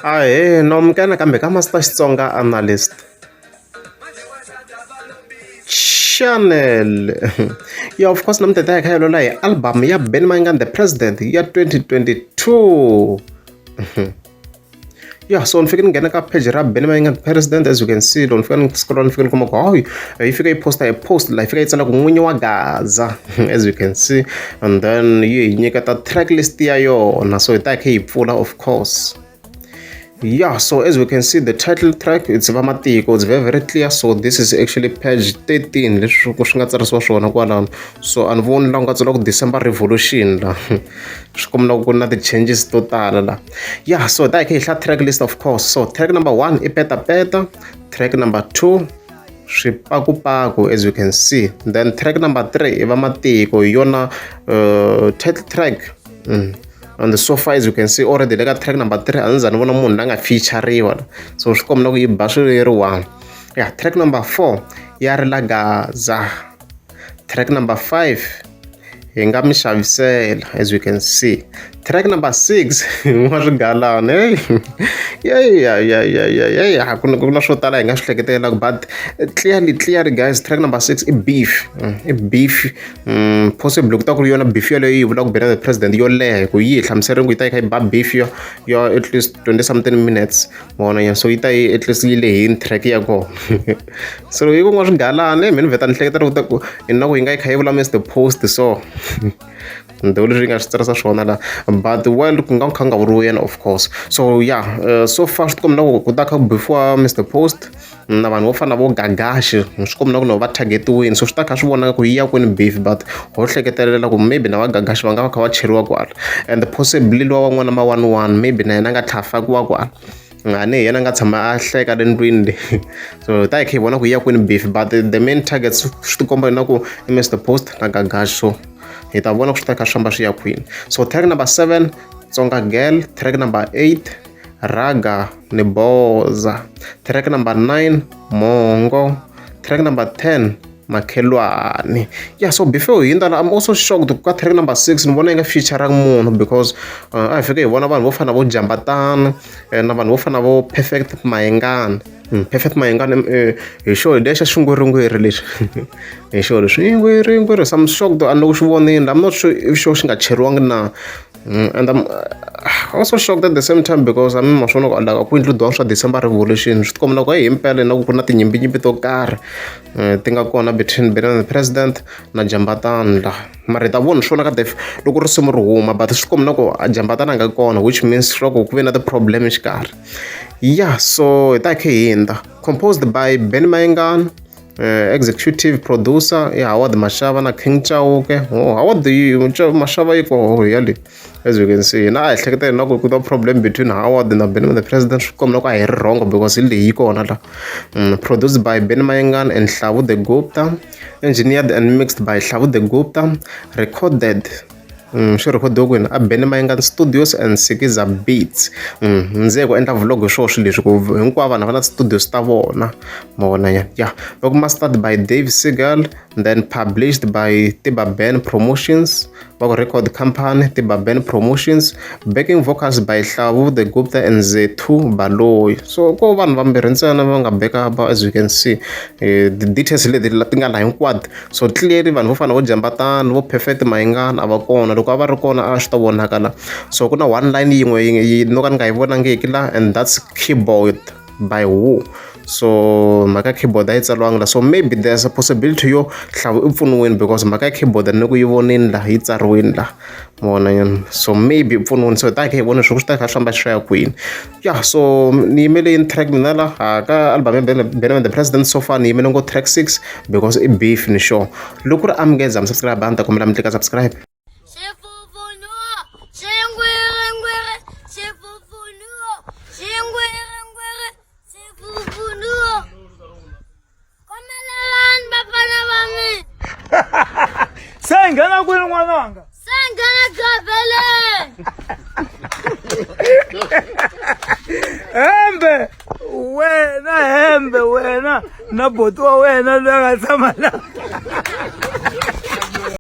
Ahee nomukela nakambe ka Master Xitsonga Analyst Channel. Yeah, of course namuntlha hi ta hi kha hi lola hi album ya Benny Mayengani The President ya 2022. Yeah, so ni fike ni nghena ka page ra Benny Mayengani President, as you can see loko ni fika ni scroll ni fike ni kuma ku hayi yi fika yi posta hi post la yi fika yi tsala ku n'winyi wa Gaza, as you can see, and then yi hi nyiketa track list ya yona, so hi ta hi kha hi pfula, of course. Yeah, so as we can see, the title track, it's Vamatiko. It's very very clear. So this is actually page 13 leswi swi nga tsarisiwa swona kwalano. So a ni voni la ku nga tsariwa ku December Revolution la, swi komba ku na ti-changes to tala la. Yeah, so ta hi kha hi hlaya track list, of course. So track number 1 i Peta Peta, track number 2 Swipakupaku, as you can see, then track number 3 i Vamatiko, hi yona title track. And so far, as you can see already, le ka track number 3 a ndzi za ni vona munhu la nga feature-riwa, so swi komba ku yi ba swilo yi ri one. Yeah, track number 4 ya ri la Gaza, track number 5 hi nga mi xavisela, as you can see, track number 6 n'wa swigalana. Hey yeah yeah yeah yeah yeah yeah, ku na swo tala hi nga swi hleketelaka, but clearly, guys, track number 6 i beef, i beef. Possibly ku ta ku ri yona beef yeleyo yi vulaka Benny the President yo leha, hi ku yi hi hlamuserile ku yi ta yi kha yi ba beef yo yo at least 20 something minutes vona ya, so yi ta yi at least yi lehini track ya kona. So yi ku n'wa swigalana, mina ni vheta ni hleketa ku ta ku na ku yi nga yi kha yi vula Mr Post, so ndhawu leswi yi nga swi tsarisa swona la, but well, ku nga kha nga vuriwi yena, of course. So yeah, so far swi tikomba ku ta kha ku beefiwa Mr Post na vanhu vo fana na vo Gagashi, swi komba ku na va targetiwini, so swi ta kha swi vonaka ku yi ya kwini beef, but ho hleketelela ku maybe na va Gagashi va nga va kha va cheriwa kwala, and possibly lowa van'wana ma one one, maybe na yena a nga tlha fakiwa kwala, a ni hi yena a nga tshama a hleka le ndlwini leyi. So ta hi kha hi vona ku yi ya kwini beef, but the main targets swi tikomba na ku i Mr Post na Gagashi, so hi ta vona ku swi ta kha swi famba swi ya kwini. So track number 7, Tsonga Girl, track number 8, Raga ni Boza, track number 9, Mongo, track number 10, Makhelwani. Yeah, so before hi hundza la, I'm also shocked ka track number 6 ni vona yi nga feature munhu, because a hi fike hi vona vanhu vo fana vo Jambatana na vanhu vo fana vo Perfect Mayengani. Perfect Mayengani hi xo lexa xingwiringwiri lexi, hi xo leswi ingwiringwiri. So I'm shocked a ni loko xi vonile, I'm not sure if xo xi nga cheriwangi na. And I'm also shocked at the same time because I mean, ma swona ku la ku include swa December Revolution, swi tikomba na ku hi himpela na ku na tinyimpinyipi to karhi ti nga kona between Benny the President na Jambatana la, mara hi ta vona swona ka def loko risimu ri huma, but swi komba na ku Jambatana a nga kona, which means swa ku ku ve na ti-problem exikarhi. Yeah, so hi ta hi kha hi hindza. Composed by Benny Mayengani, executive producer i Howard Mashava na King Chauke. Oh, Howard Mashava yi koho ya le, as you can see, na a hi hleketa na ku ku ta problem between Howard na Benny the President, swi komba ku a hi ri wrong because hi leyi yi kona la. Produced by Benny Mayengani and Hlavu the Gupta, engineered and mixed by Hlavu the Gupta, recorded, swi rhekhodiwe kwini? A Benny Mayengani Studios and Sikiza Beats. Ndzi ye ku endla vlog hi swoho swilo leswi ku hinkwavo vanhu va na studios ta vona, ma vona nyana. Yeah, va ku mastered by Dave Segal, then published by Tiba Ben Promotions, va ku record company Tiba Ben Promotions, backing vocals by Hlavu the Gupta and Zethu Baloyi. So ko vanhu vambirhi ntsena va nga backup, as you can see, the details leti ti nga la hinkwato. So clearly vanhu vo fana vo Jambatana, vo Perfect Mayengani a va kona. Loko a va ri kona a swi ta vonaka la. So ku na one line yin'we yi no ka ni nga yi vonangiki la, and that's keyboard by who? So mhaka ya keyboard a yi tsariwangi la, so maybe there's a possibility yo Hlavu i pfuniwini, because mhaka ya keyboard ni ku yi vonini la, yi tsariwini la, ma vona nyana, so maybe i pfuniwini. So hi ta hi kha hi vona leswaku swi ta kha swi famba swi ya kwini. Yeah, so ni yimele yini track mina la ka album ya Benny the President? So far ni yimele ngo track 6 because i beef, ni sure. Loko ku ri amukeza mi subscribe, a ni ta kombela mi tlika subscribe. Xifufunuo, xingwiringwiri, xifufunuo, xingwiringwiri, xifufunuo. Khomelelani vafana va mina. Se nghena kwini n'wananga? Se nghena gabeleni. Hembe wena, hembe wena na boti wa wena loyi a nga tshama la.